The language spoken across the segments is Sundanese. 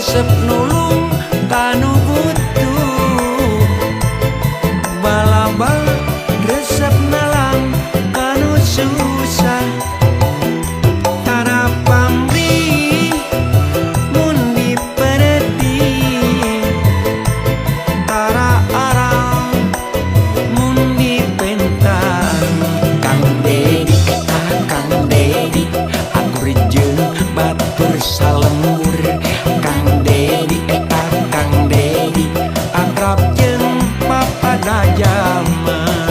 Resep nulung kanu butuh, balabal resep nalang kanu susah. Tara pamrih mun diperedi, tara aral mun dipentang. Kang Dedi eta Kang Dedi, akur jeung batur salembur. Kang Dedi eta Kang Dedi, akrab jeung papada jaman.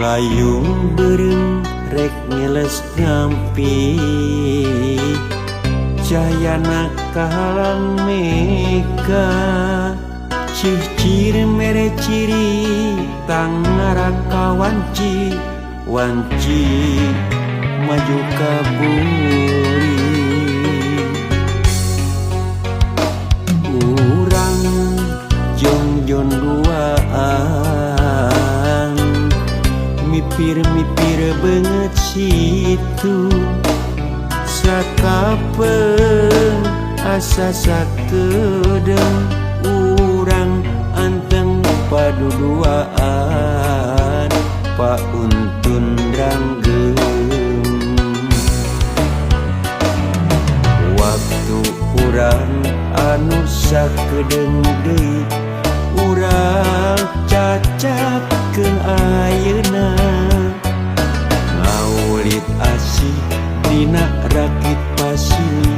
Layung beureum rek ngeles ngampi, cayana kahalang mega. Cihcir mere ciri tangara kawanci, wanci maju ka buri. Urang jongjon duaan, mipir-mipir beungeut situ. Sakapeung asa sakedeung, urang anteng paduduaan pauntun ranggeum. Waktu urang anu sakedeung deui, urang cacapkeun ayeuna. Ngaulit asih dina rakit pasini,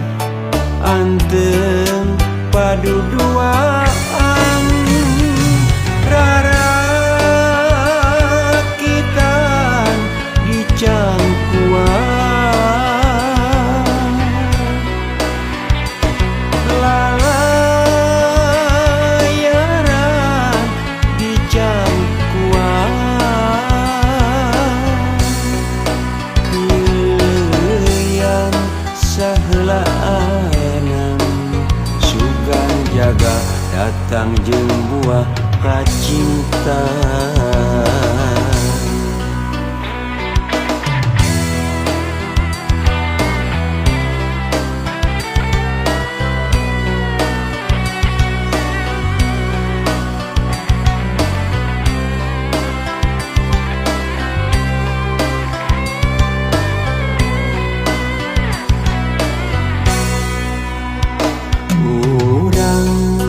anteng paduduaan. Rarakitan di cangkuan, lalayaran di cangkuan. Pileuyan saheulaanan, sugan jaga datang jeung buah kacinta. Urang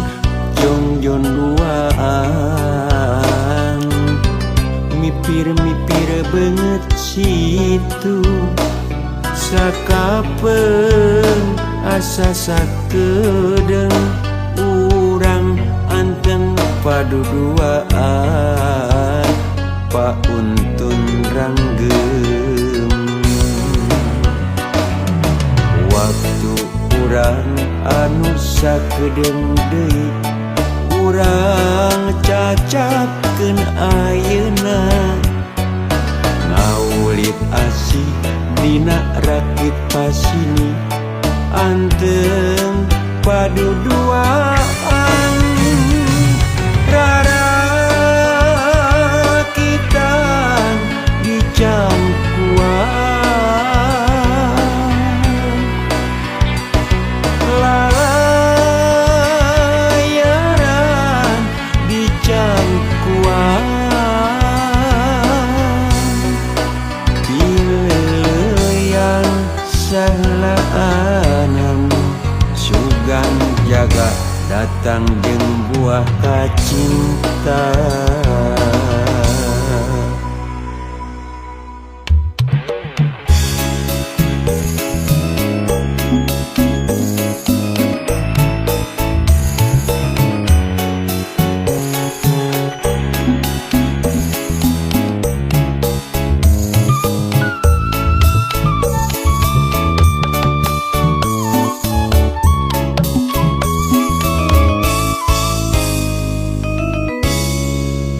jongjon duaan, mipir-mipir beungeut situ. Sakapeung asa sakedeung, urang anteng paduduaan pauntun ranggeum. Waktu urang anu sakedeung deui, urang cacapkeun ayeuna. Ngaulit asih dina rakit pasini, anteng paduduaan. Rarakitan di cangkuan, lalayaran di cangkuan. Pileuyan saheulaanan, sugan Datang jeung buah kacinta.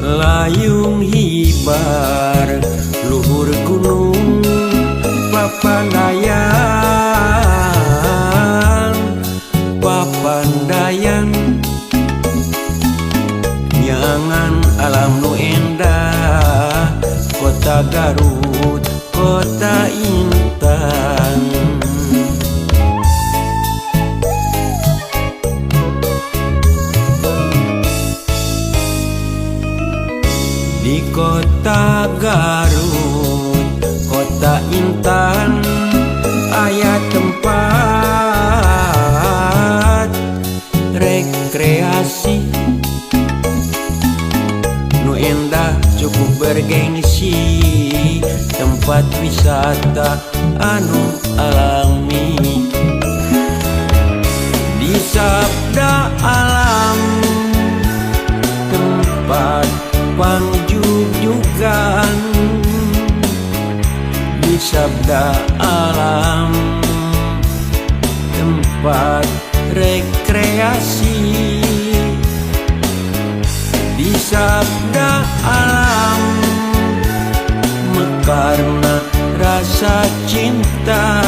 Layung hibar luhur gunung Papandayan, Papandayan nyangan alam nu endah, kota Garut, kota intan. Di kota Garut, kota intan, aya tempat rekreasi nu endah cukup bergengsi, tempat wisata anu alami. Di sabda alam tempat pangjugjugan, di sabda alam tempat rekreasi, di sabda alam mekarna rasa cinta,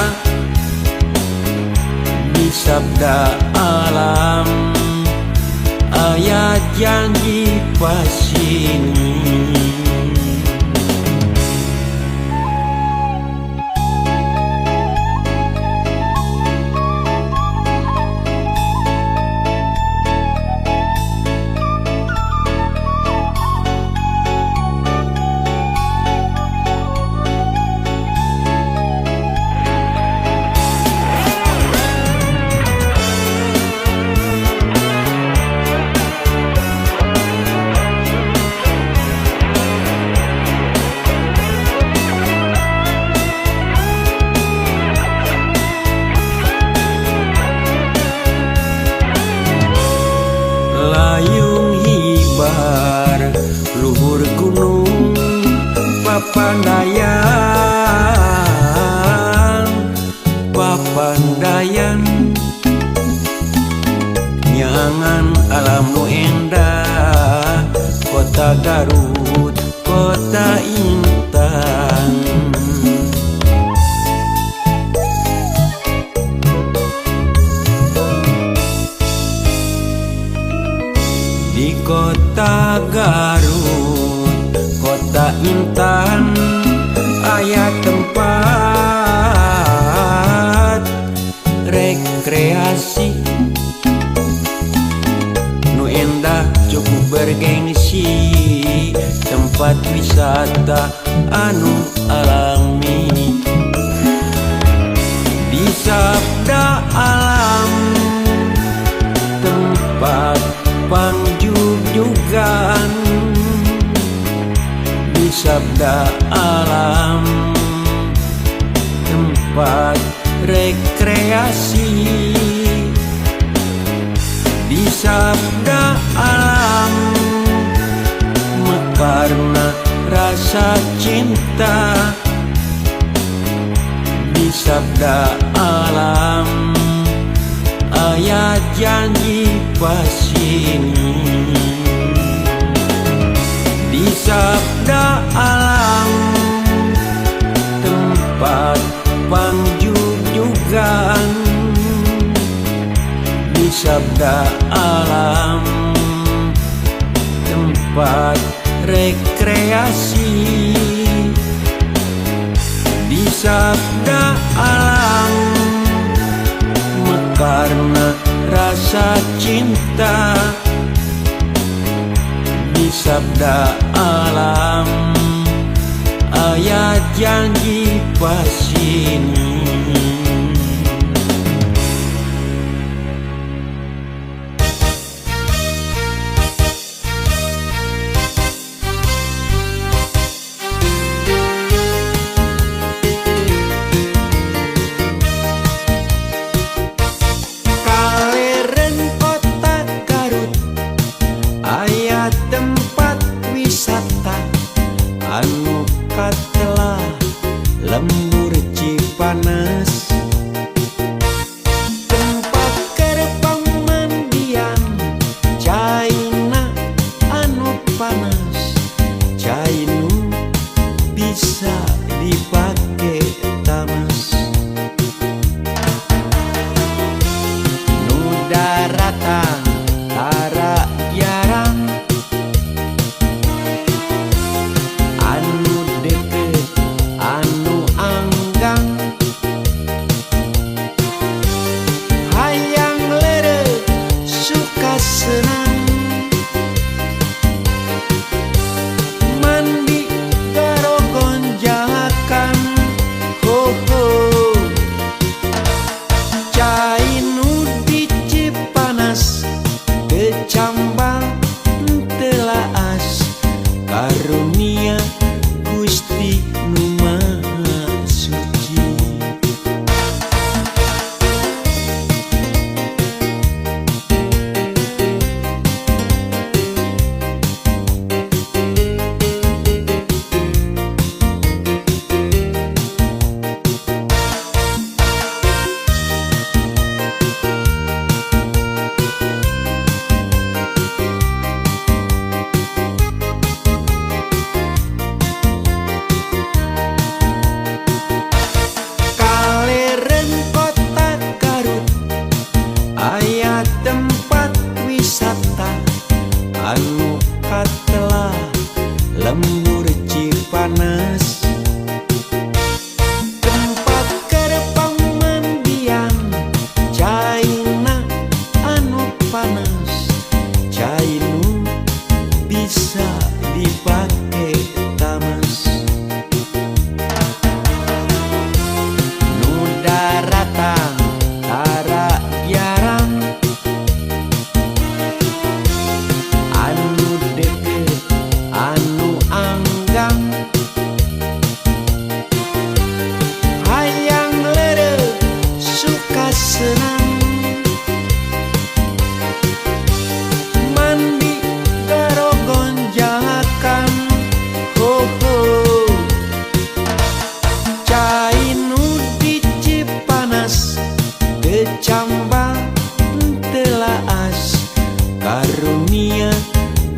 di sabda alam aya janji pasini. Layung hibar luhur gunung Papandayan, Papandayan nyangan alam nu endah, kota Garut, kota intan. Di kota Garut, kota intan, aya tempat rekreasi nu endah cukup bergengsi, tempat wisata anu alami. Di sabda alam tempat pangjugjugan, di sabda alam tempat rekreasi, di sabda alam mekarna rasa cinta, di sabda alam aya janji pasini. Di sabda alam tempat pangjugjugan, di sabda alam tempat rekreasi, di sabda alam mekarna rasa cinta, di sabda alam aya janji pasini. Senang mandi garogonjakan ho ho cai nu di Cipanas teu cambang teu laas karunia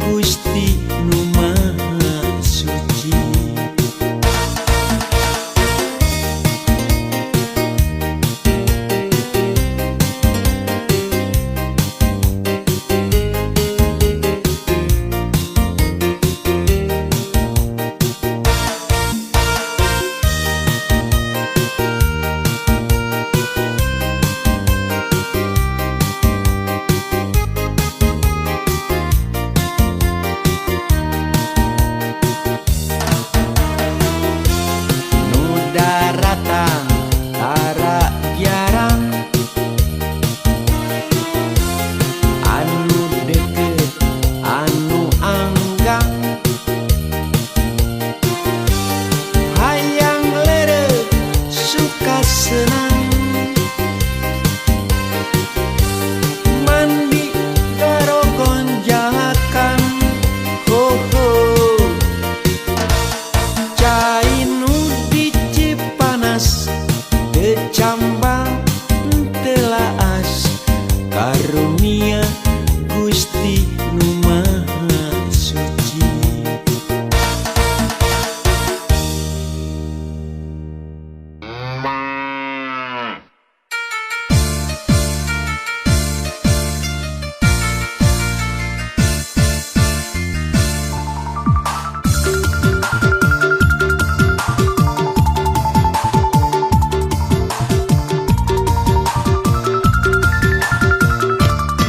Gusti nu Maha Suci. Nu daratang tara jarang, anu deket anu anggang, hayang lereuh suka senang mandi garogonjakan ho ho cai nu di Cipanas teu cambang teu laas karunia Gusti nu Maha Suci.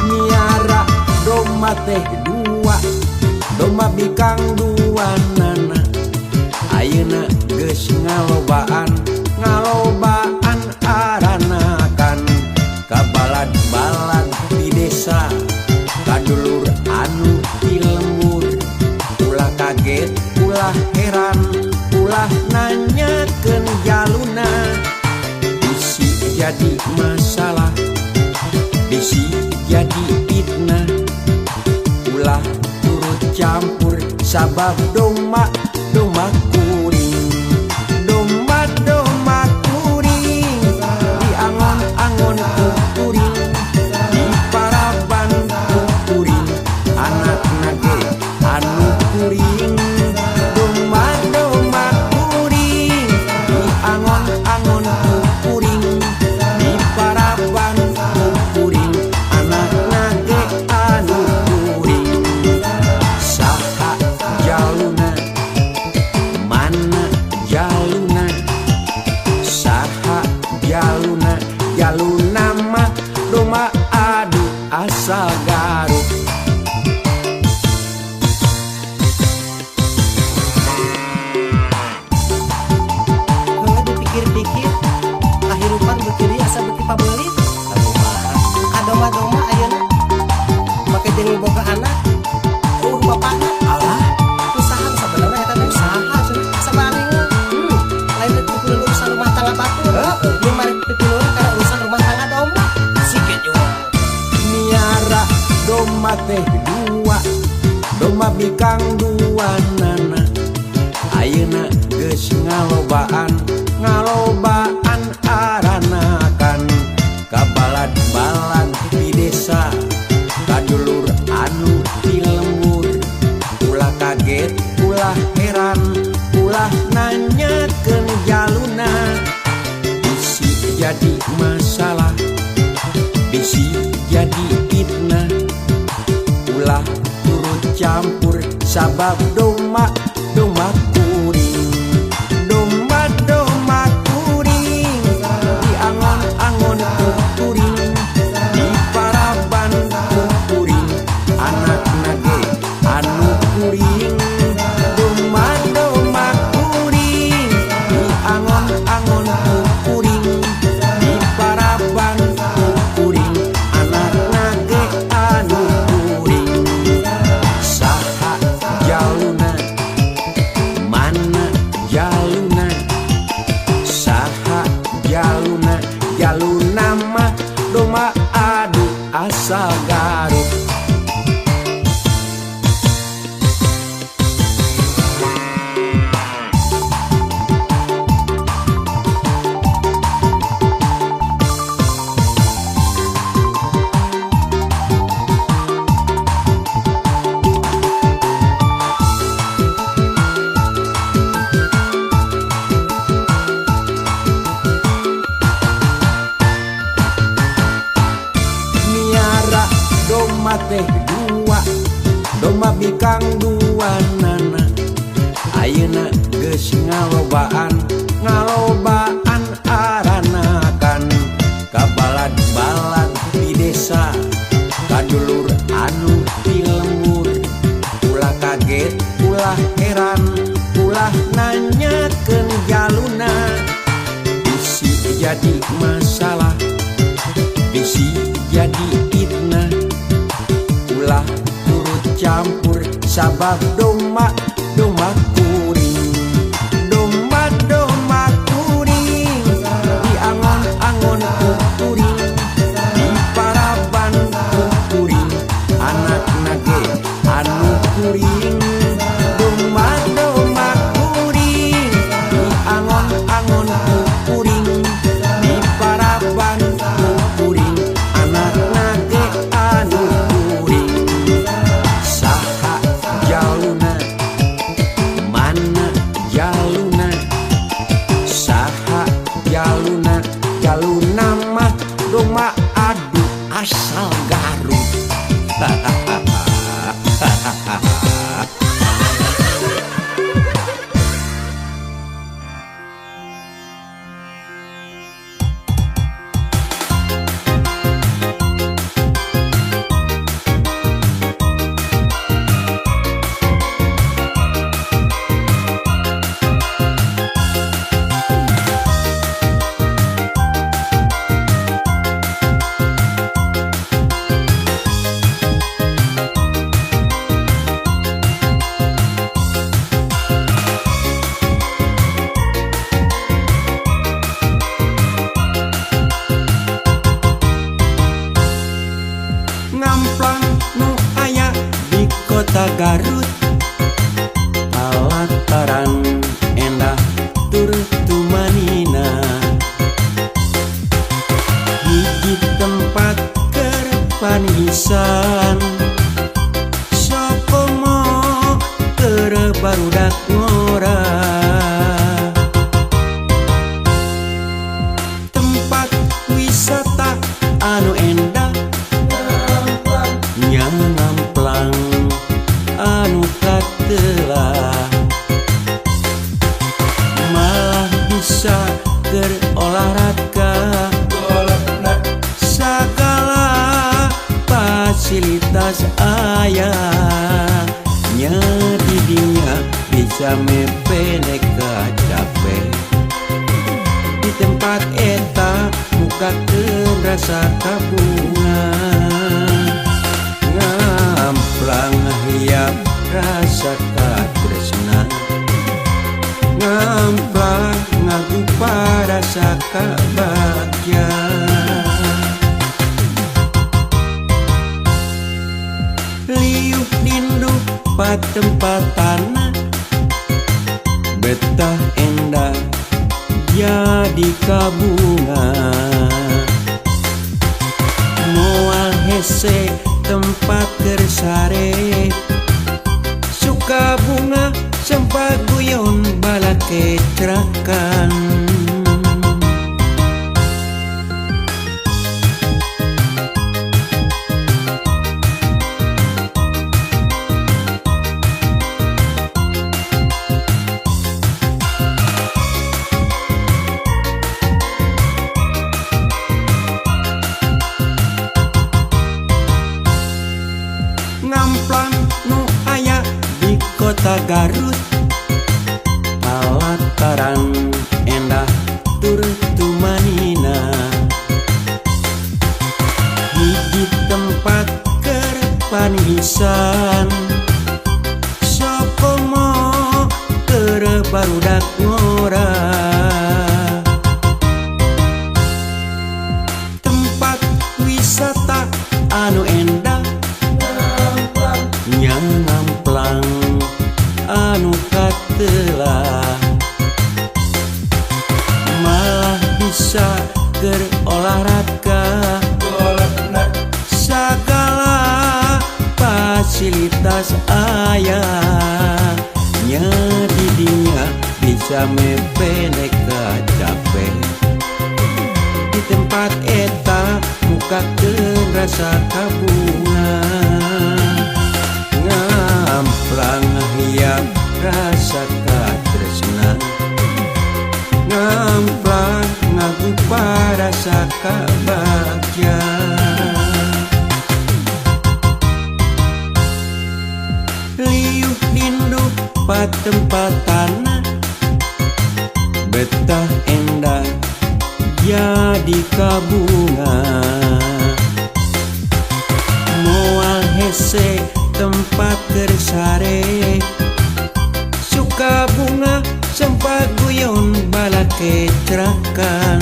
Miara domba teh dua, domba bikang dua nana, ayeuna geus ngalobaan ngalobaan aranakan ka balad-balad di desa ka dulur anu di lembur. Ulah kaget, ulah heran, ulah nanyakeun jaluna, bisi jadi masalah, bisi jadi fitnah. Ulah turut campur sabab domba domba kuring, domba domba kuring diangon-angon ku kuring, diparaban ku kuring, anakna ge anu kuring. Domba domba kuring diangon-angon ku kuring, diparaban ku kuring, anakna ge anu kuring. Saha jaluna, mana jaluna, saha jaluna? Jaluna mah domba adu asal Garut. Kalau dipikir-pikir, kahirupan beuki dieu asa beuki pabeulit. Ka domba-domba ayeuna make jeung boga anak, euweuh bapana. Alah. Usaha sabenerna eta teh usaha cenah asa baringung. Lain rek pipiluan urusan rumah tangga batur. Ieu mah rek pipiluan kana urusan rumah tangga domba. Sikit juga. Miara domba teh dua, domba bikang dua nana, ayeuna geus ngalobaan ngalobaan aranakan ka balad-balad di desa ka dulur anu di lembur. Ulah kaget, ulah heran, ulah nanyakeun jaluna, bisi jadi masalah, bisi jadi fitnah. Ulah turut campur sabab domba domba kuring, domba domba kuring diangon-angon ku kuring, diparaban ku kuring, anakna ge anu kuring. Domba domba kuring diangon-angon ku kuring, diparaban ku kuring, anakna ge anu kuring. Saha jaluna? domba adu asal Garut. Domba teh dua, domba bikang dua nana. Ayeuna geus ngalobaan, ngalobaan aranakan. Kabalad-balad di desa, kadulur anu di lembur. Ulah kaget, ulah heran, ulah nanyakeun jaluna. Bisi jadi masalah, bisi jadi fitnah. Ulah turut campur sabab domba domba kuring, domba domba kuring diangon-angon ku kuring, diparaban ku kuring, anakna ge anu kuring. Domba domba kuring diangon-angon ku kuring, diparaban ku kuring, anakna ge anu kuring. Saha jaluna, mana jaluna, saha jaluna, jaluna mah domba adu asal Garut. Ngamplang nu aya di kota Garut, palataran endah tur tumanina. Hiji tempat keur panisan, sokomo keur barudak ngora. Tempat wisata anu endah nya ngamplang anu katelah, malah bisa keur olahraga. Sagala fasilitas aya, nya di dinya bisa mepene kacape. Di tempat eta mukakeun rasa kabungan, ngamplang hiap rasa katresna, ngamplang ngagupa rasa kabagja. Liuh dindu patempatana, betah endah jadi kabunga. Moal hese tempat kersare, suka bunga sempat guyon balake cerakan. Ngamplang nu aya di kota Garut, palataran endah tur tumanina. Hiji tempat keur panisan, sokomo keur barudak ngora. Tempat fasilitas aya nya di dinya bisa mependek kacape di tempat eta mukakeun rasa kabunga ngamplang hiap rasa katresna ngamplang ngagupa rasa kabagja liuh dindu patempatana betah endah jadi kabunga moal hese tempat kersare suka bunga sempat guyon balake cerakan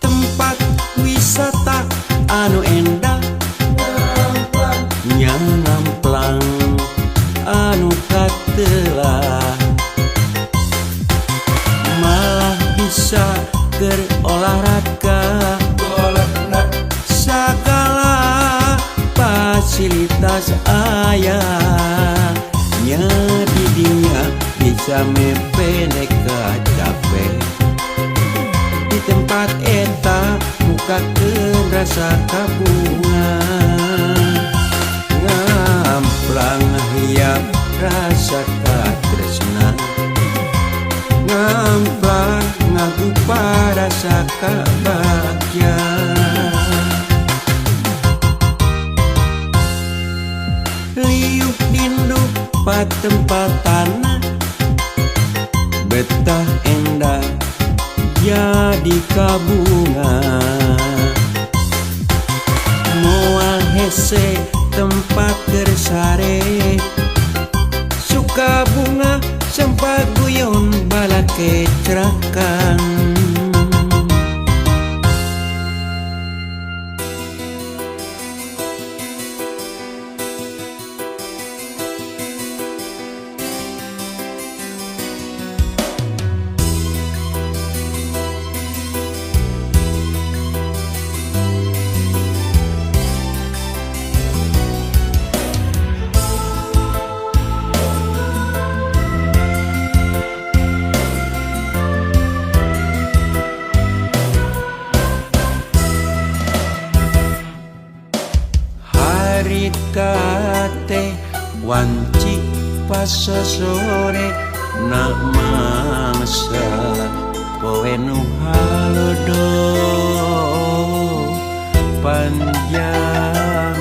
tempat wisata anu endah nya ngamplang anu katelah malah bisa keur olahraga sagala fasilitas aya nya di dinya bisa mependek kacape di tempat eta mukakeun rasa kabunga ngamplang hiap rasa katresna ngamplang ngagupa rasa kabagja liuh dindu patempatana betah endah jadi kabunga moal hese tempat kersare suka bunga sempat guyon balake cerakan. Harita teh wanci pasosore nak mangsa poe nu halodo panjang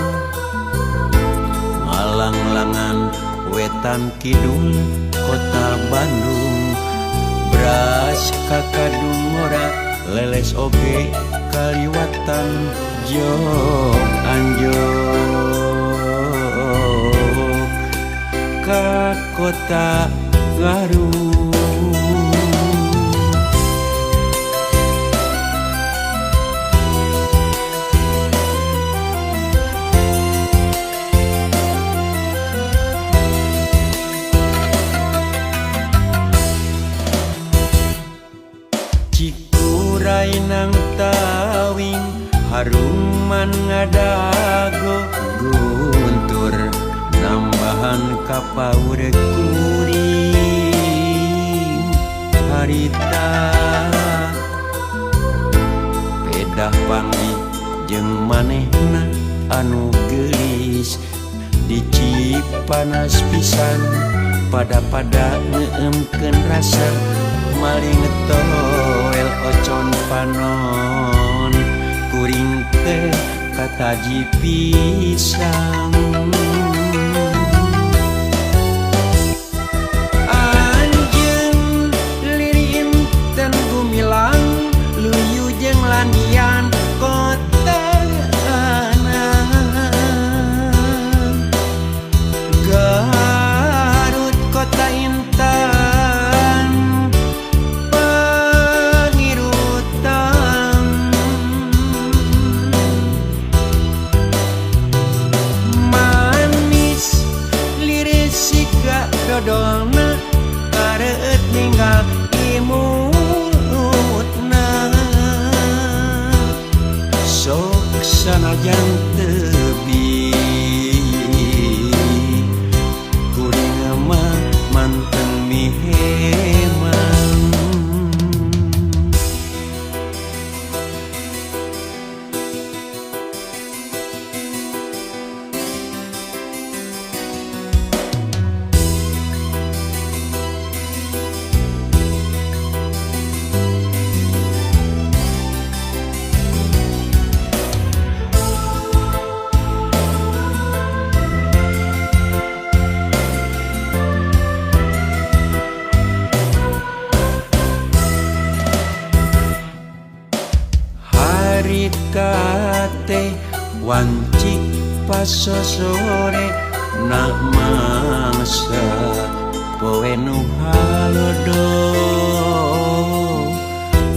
malanglangan wetan kidul kota Bandung beras kakadung ora leles oge kaliwatan jog anjog ka kota Garut. Cikuray nang tawing haruman ngadago guntur nambahan kapaur kuring harita pedah panggih jeung manehna anu geulis dicipanas pisan pada-pada ngeemkeun rasa maling toel ocon panon kuring teh kataji pisang. Anjeun liri inten gumilang luyu jeung landian kota Garut kota intan pangirutan manis liris siga dodolna kareueut ninggal imutna sok sanajan teu. Harita teh wanci pasosore na mangsa poe nu halodo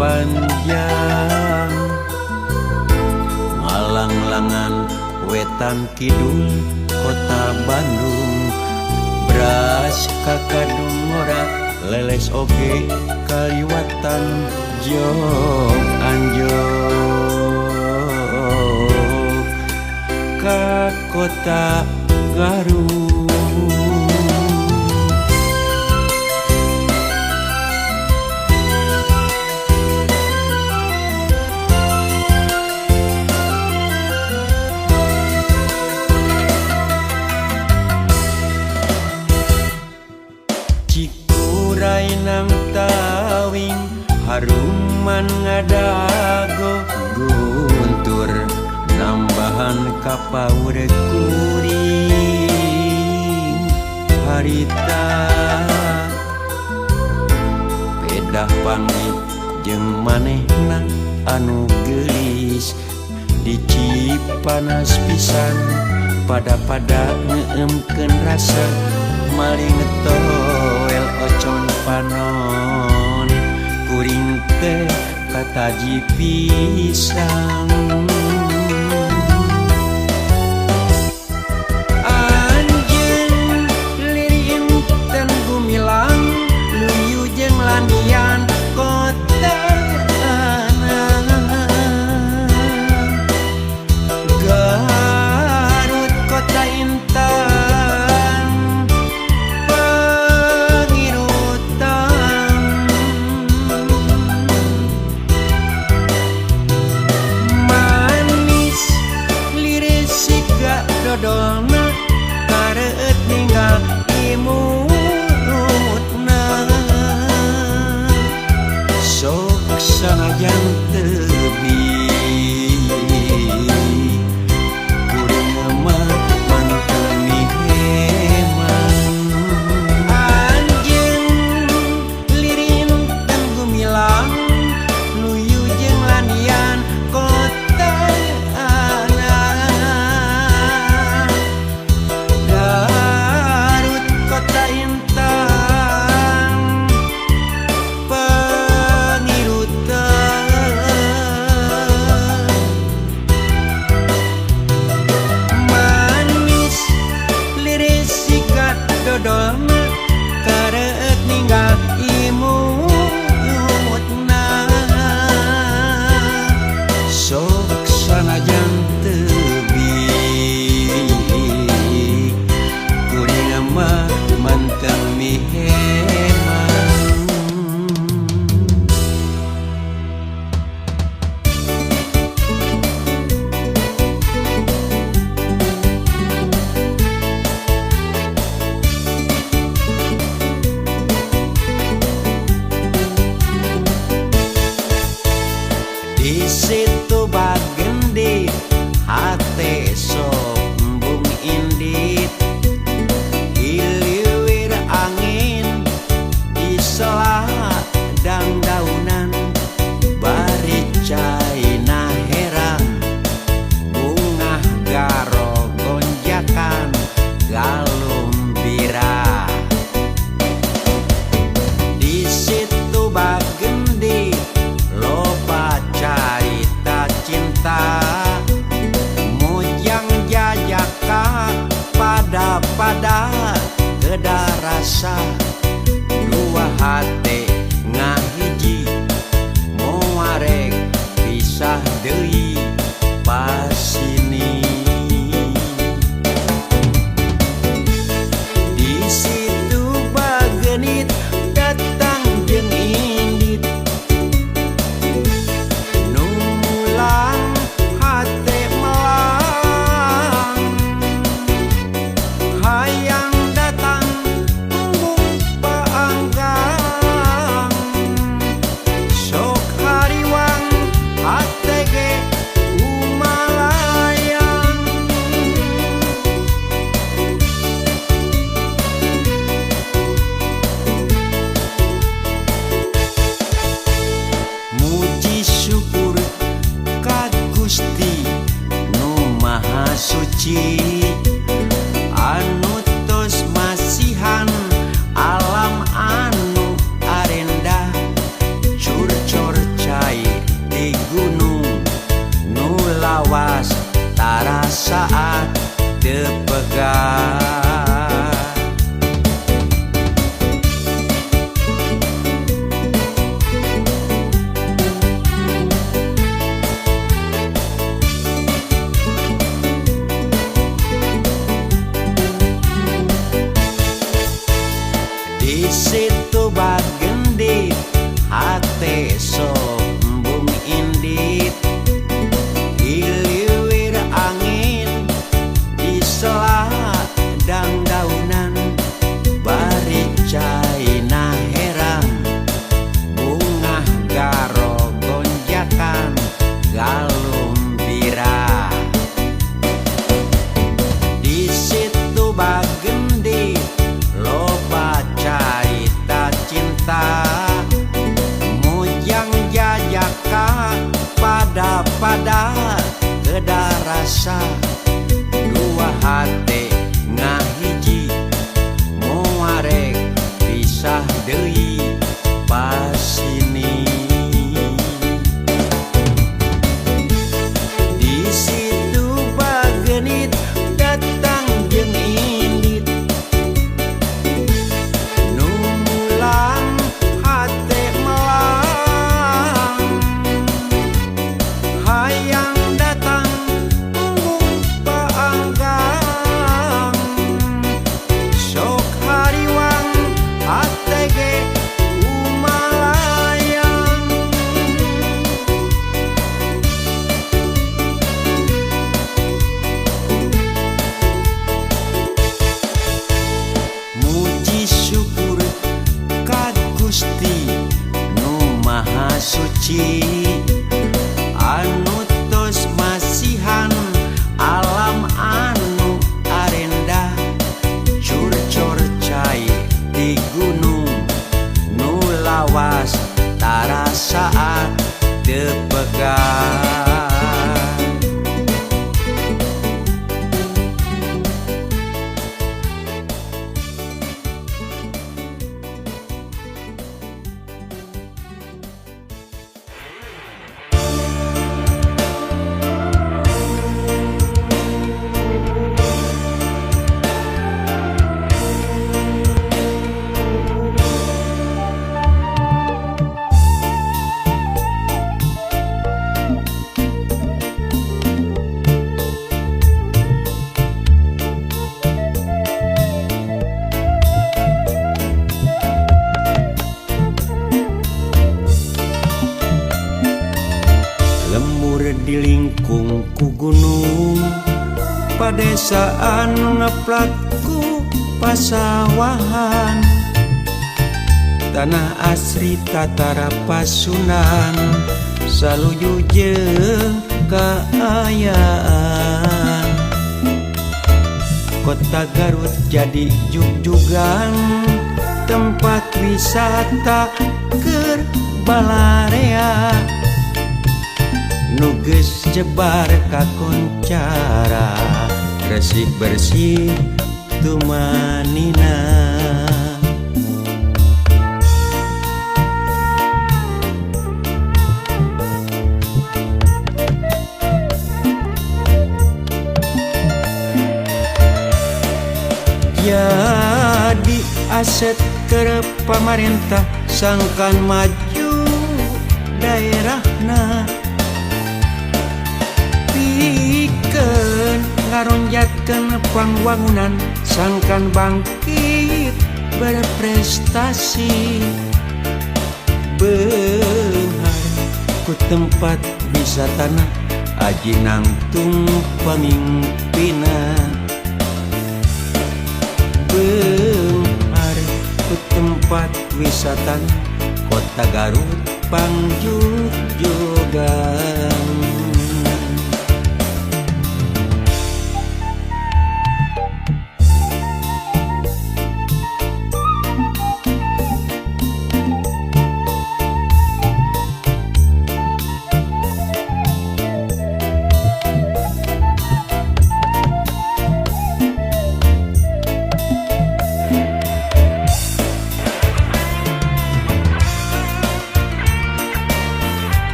panjang malanglangan wetan kidul kota Bandung beras kakadung ora leles oge kaliwatan jog anjog ka kota Garut. Cikuray nang tawing haruman ngadago guntur nambahan kapaur kuring harita pedah pamit jeung manehna anu geulis dicipanas pisan pada-pada ngeemkeun rasa maling toel ocon panon kuring teh kataji pisang. Anjeun liri inten gumilang luyu jeung lanian kota Garut kota intan pengirutan manis liris siga dodolna kareut ninggal imutna sok sanajan tebi kuring mah manteu miheman. Anjeun lirinten gumilang luyu jeung lanian kota Garut kota intan pengirutan manis liris sikat dodolna kareut ninggal imutna sok sanajan tebi kuring mah manteng miheman. Di situ bagendit hate sok embung indit hiliwir angin di sela dangdaunan bari caina herang bungah garo gonjakan galumbira. Di situ bagendit loba carita cinta mujang jajaka pada-pada kedarasa dua hate ngahiji moarek pisah deui pasini. Di situ bagenit datang jeung indit numulang hate melang hayang datang embung paanggang sok hariwang hate ge umalayang. Muji syukur ka Suci anu tos masihan alam anu arendah curcor cai di gunung nu lawas tara saat teu pegat. Di situ bagendit hate sok embung indit hiliwir angin di sela dangdaunan bari caina herang bungah garo gonjakan galumbira. Di situ bagendit loba carita cinta mujang jajaka pada-pada kedarasa dua hate ngahiji moarek pisah deui pasini. Di situ bagenit datang jeung indit nu mulang hate melang hayang datang embung paanggang sok hariwang hate ge kumalayang. Muji syukur ka Gusti nu Maha Suci anu tos masihan alam anu arendah curcor cai di gunung nu lawas tara saat teu pegat. Lembur di lingkung ku gunung padesaan ngeplak ku pasawahan tanah asri tatara pasunan saluju jeung kaayaan kota Garut jadi jugjugan tempat wisata keur balarea nu geus jebar kakoncara resik bersih tumanina. Jadi aset keur pamarentah sangkan maju daerahna pikeun ngaronjatkeun pangwangunan sangkan bangkit berprestasi beunghar ku tempat wisatana aji nangtung pamimpina beunghar ku tempat wisatana kota Garut pangjugjugan.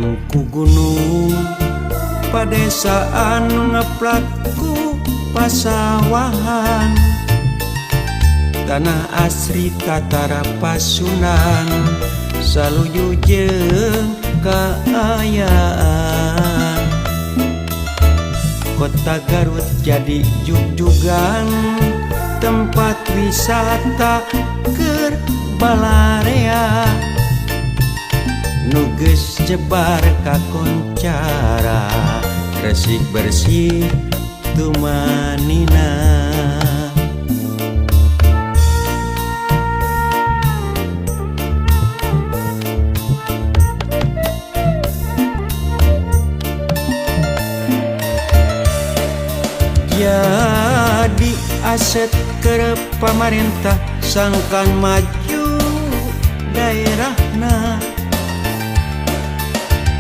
Ngapung ku gunung, padesaan ngeplak ku pasawahan, tanah asri tatara pasunan, saluju jeung kaayaan. Kota Garut jadi jugjugan, tempat wisata keur balarea, nu geus jebar kakoncara, resik bersih tumanina. Jadi aset ke pamarentah sangkan maju daerahna,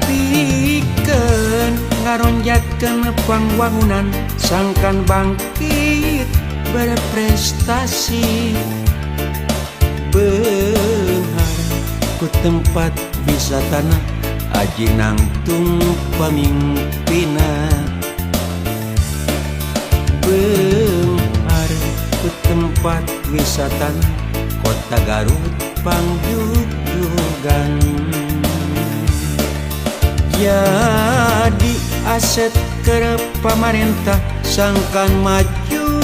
pikeun ngaronjatkeun pangwangunan sangkan bangkit berprestasi. Beunghar ku tempat wisatana, aji nangtung pamimpinna. Beunghar ku tempat wisatana, Kota Garut pangjugjugan. Jadi aset ke pamarentah sangkan maju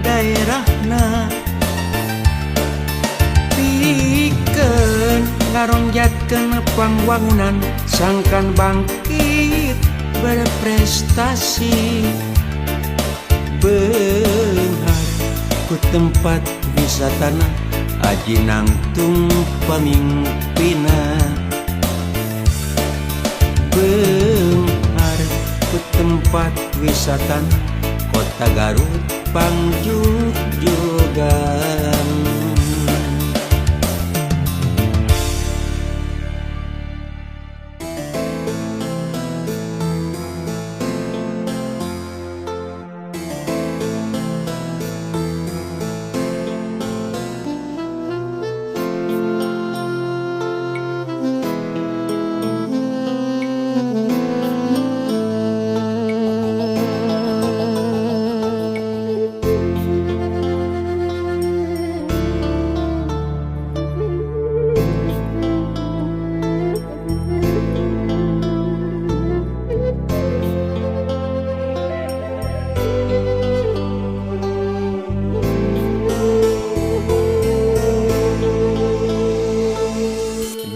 daerahna, pikeun ngaronjatkeun pangwangunan sangkan bangkit berprestasi. Beunghar ku tempat wisatana, aji nangtung pamimpinna. Beunghar ku tempat wisatana, Kota Garut pangjugjugan.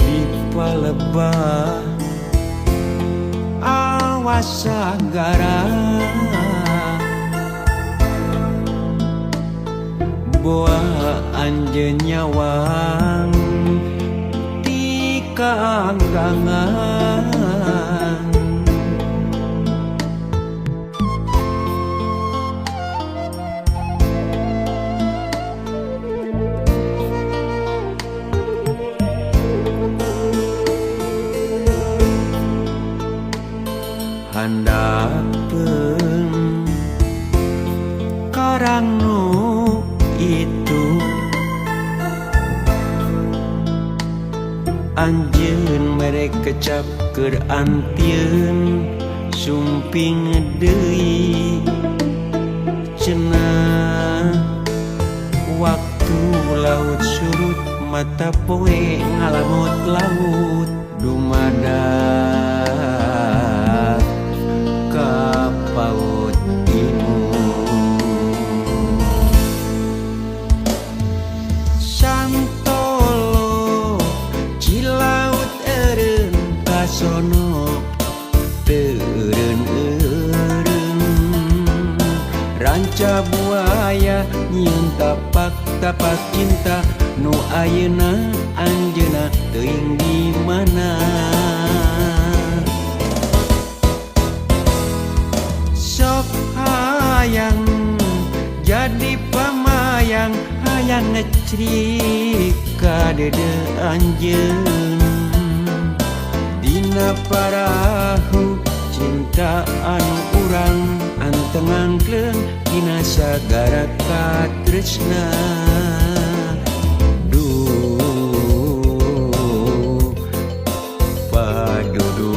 Di palebah awas sagara, boa anjeun nyawang ti kaanggangan. Handapeun karang nu itu, anjeun mere kecap keur antieun sumping deui cenah. Waktu laut surut mata poe ngalamut laut, dumadak ka paut imut. Santolo Cilaut eureun kasono, teu eureun-eureun ranca buaya nyieun tapak-tapak cinta, nu ayeuna anjeunna teuing di mana. Sok hayang jadi pamayang, hayang ngecrik ka dede anjeun. Dina parahu cinta anu urang anteng angkleung dina sagara katresna. Duh padudu.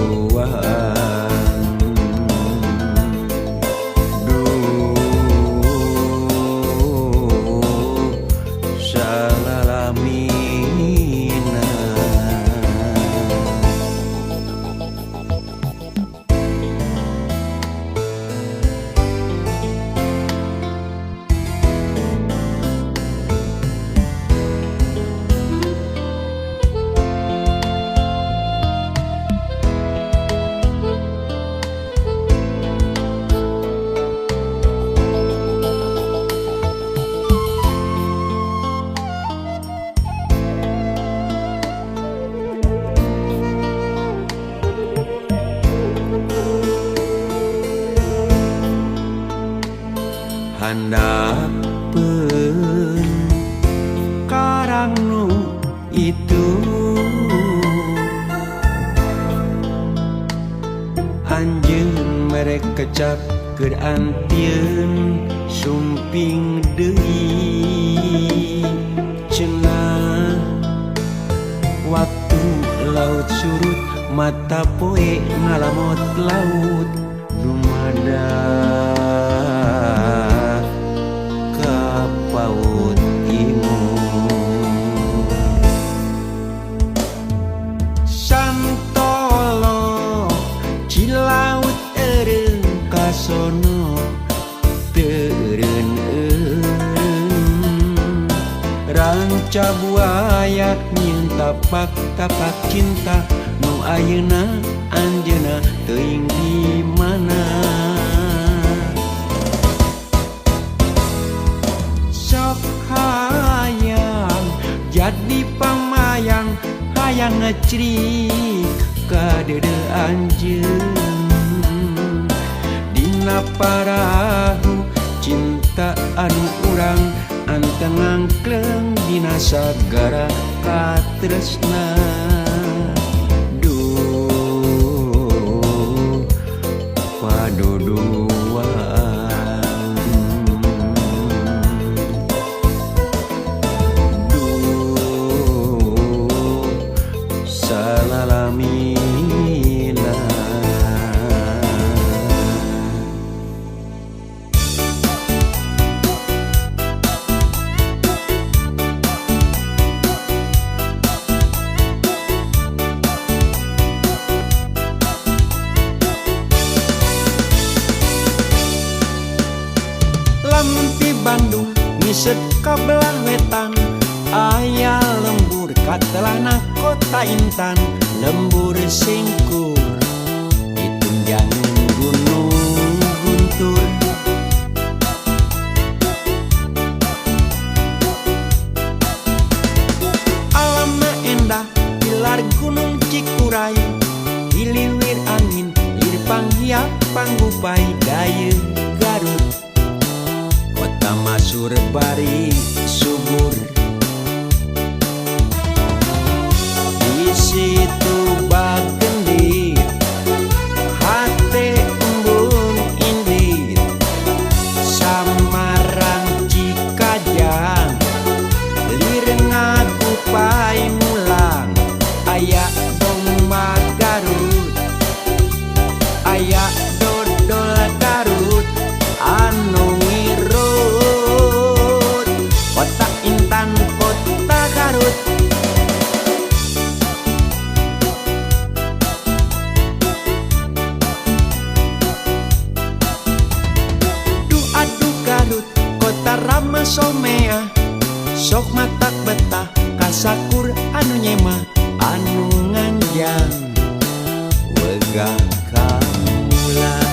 Handapeun karang nu itu anjeun mere kecap keur antieun sumping deui cenah waktu laut surut mata poe ngalamot laut dumadak ka paut imut Santolo Cilaut eureun kasono teureun-eureun ranca buaya nyieun tapak-tapak cinta nu ayeuna anjeunna teuing di mana sok hayang jadi pamayang hayang ngecrik ka deudeuh anjeun dina parahu cinta anu urang anteng angkleng dina sagara katresna duh paduduan duh salalamina. Lamun ti Bandung ngisep ka belah wetan aya lembur katelahna kota Intan lembur singkur ditunjangan gunung guntur alamna endah pilar gunung Cikuray hiliwir angin lir panghiap panggupai dayeuh Garut kota masur bari subur di situ bagendit hate embung indit Samarang Cikajang lir ngagupai mulang aya domba Garut aya dodol Garut anu ngirut kota Intan kota Garut Duh aduh Garut kota ramah somea sok matak betah kasakur anu nyema anu nganjang wegah kamulan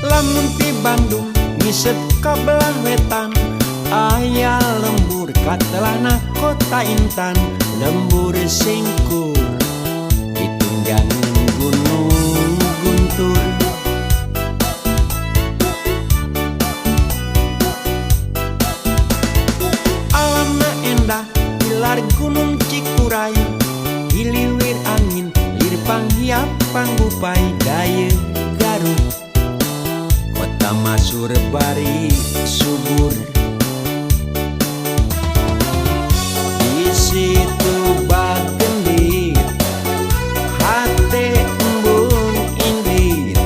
lamun ti Bandung ngisep ka belah wetan aya lembur katelahna kota Intan lembur singkur ditunjangan gunung guntur alamna endah pilar gunung Cikuray hiliwir angin lir panghiap panggupai dayeuh Garut kota masur bari subur di situ bagendit hate embung indit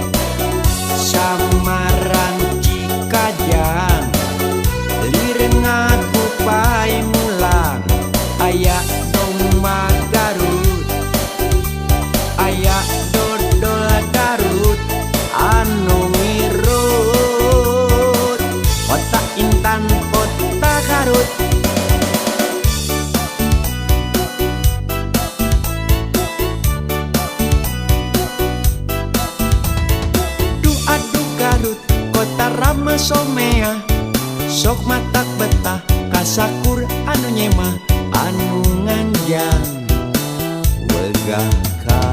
Samarang Cikajang lir ngagupai mulang aya domba Garut aya dodol Garut anu ngirut kota Intan kota Garut Duh aduh Garut kota ramah somea Sok matak betah kasakur anu nyemah anu nganjang wegah.